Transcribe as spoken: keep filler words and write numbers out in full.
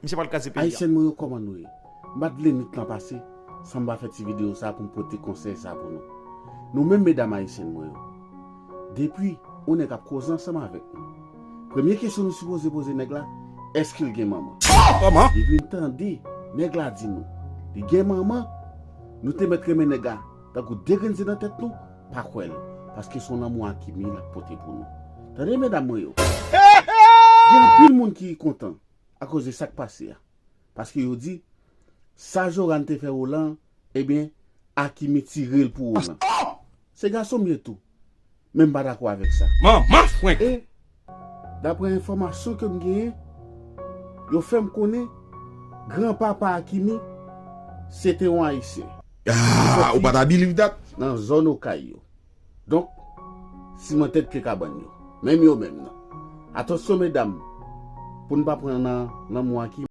Misye pral kraze peyi a. Ayisyen mwen yo, kòman nou ye? M pa t vle nwit lan pase san m pa fè ti videyo sa pou m pote konsèy sa pou nou. Nou menm medam ayisyen mwen yo, depi yon nèg ap koze ansanm avèk nou, premye kesyon nou sipoze poze nèg la, èske l gen manman? Kòman? Depi n tande nèg la di nou li gen manman, nou te mèt renmen nèg la tankou de grenn ze nan tèt nou, pa kwè l, paske se yon lanmou Akimi l ap pote pou nou. Tande medam mwen yo, gen anpil moun ki kontan akoz de sa k pase a. Paske yo di, sa Joran te fè Roland, ebyen, Akimi tire l pou Roland. Se gason m ye tou. Men m pa dakò avèk sa. Manman frenk. E, daprè enfòmasyon ke m genyen, yo fè m konnen granpapa Akimi se te yon Ayisyen. Ah, ou pa ta believe that? Nan zòn Okay yo. Donk, siman tèt pye kabann yo. Menm yo menm nan. Atansyon medam, pou n pa pran nan lanmou Akimi.